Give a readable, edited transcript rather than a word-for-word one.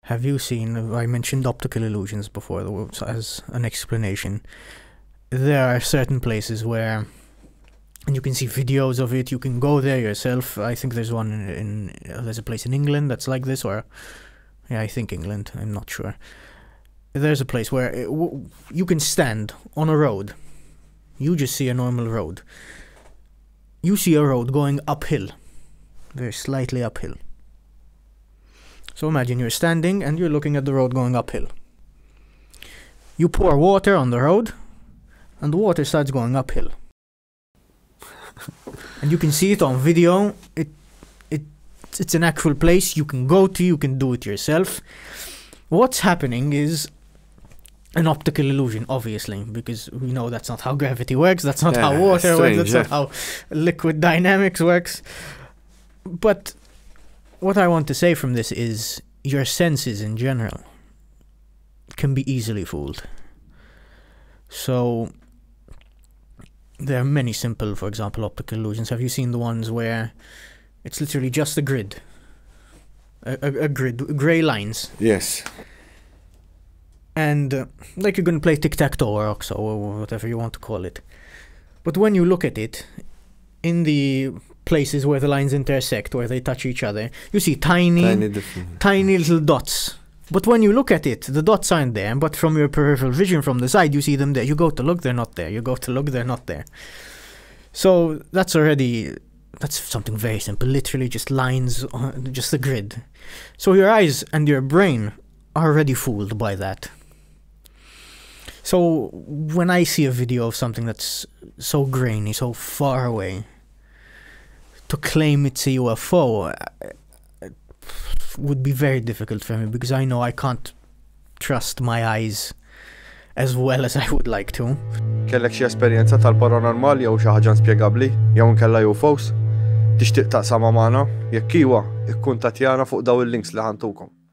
have you seen, I mentioned optical illusions before as an explanation. There are certain places where, and you can see videos of it, you can go there yourself. I think there's one there's a place in England that's like this, or, yeah, I think England, I'm not sure. There's a place where you can stand on a road. You just see a normal road. You see a road going uphill, very slightly uphill. So imagine you're standing and you're looking at the road going uphill. You pour water on the road, and the water starts going uphill. And you can see it on video. It's an actual place you can go to, you can do it yourself. What's happening is an optical illusion, obviously, because we know that's not how gravity works, that's not how water works, that's not how liquid dynamics works. But what I want to say from this is your senses in general can be easily fooled. So there are many simple, for example, optical illusions. Have you seen the ones where it's literally just a grid? A grid, grey lines. Yes. And like you're going to play tic-tac-toe or OXO or whatever you want to call it. But when you look at it, in the places where the lines intersect, where they touch each other, you see tiny little dots. But when you look at it, the dots aren't there, but from your peripheral vision from the side, you see them there. You go to look, they're not there. You go to look, they're not there. So that's something very simple, literally just lines, just a grid. So your eyes and your brain are already fooled by that. So when I see a video of something that's so grainy, so far away, to claim it's a UFO would be very difficult for me, because I know I can't trust my eyes as well as I would like to. Kellek xi esperjenza tal-paranormali jew xi ħaġa inspjegabbli jew inkella UFOs? Tixtieq taqsama magħna? Jekk iwa, ikkuntattjana fuq daw il-links li ħantukom.